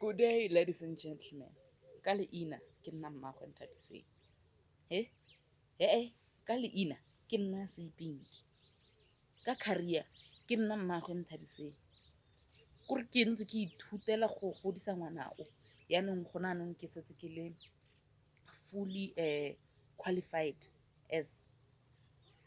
Good day, ladies and gentlemen. Ka leina ke nna Mmagwe Nthabiseng. He? He-e, ka leina ke nna Seipinki. Ka career ke nna Mmagwe Nthabiseng. Kore ke ntse ke ithutela go godisa ngwana o. Yaanong gone jaanong ke setse ke le fully qualified as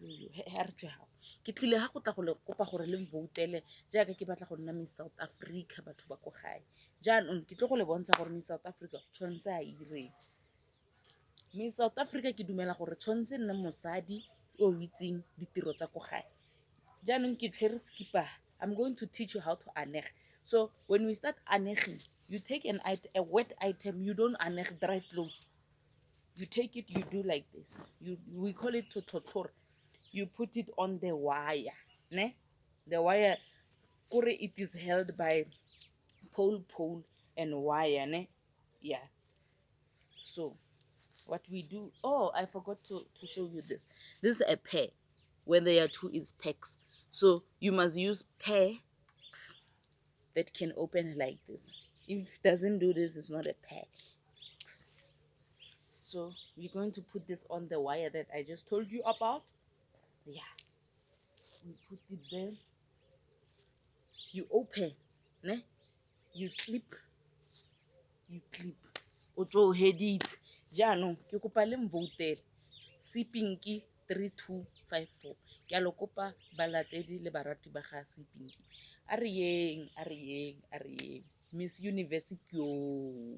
a re tswe gago. Ke tlile ga go tla go le kopa gore le vote-ele jaaka ke batla go nna Miss South Africa, batho ba ko gae. Jaanong ke tlo go le bontsha gore Miss South Africa tshwanetse a ireng. Miss South Africa, ke dumela gore tshwanetse nne mosadi o itseng ditiro tsa ko gae. Jaanong ke tshwere skipa. I'm going to teach you how to anege. So when we start aneging, you take a wet item, you don't anege dry clothes. You take it, you do like this. We call it to tlhotlhora. You put it on the wire. Ne? The wire, kore it is held by pole, pole, and wire. Ne? Yeah. So what we do, oh, I forgot to show you this. This is a pair. When there are two, is pegs. So you must use pegs that can open like this. If it doesn't do this, it's not a pair. So we're going to put this on the wire that I just told you about. Yeah. We put it there. You open, ne? You clip. You clip. O tlo heditse. Jaanong ke kopa le mvoutele. Sepinki 3254. Ke a lo kopa, balatedi le barati ba ga Sepinki. A re yeng, a re yeng, a re yeng. Miss Universe ke yo.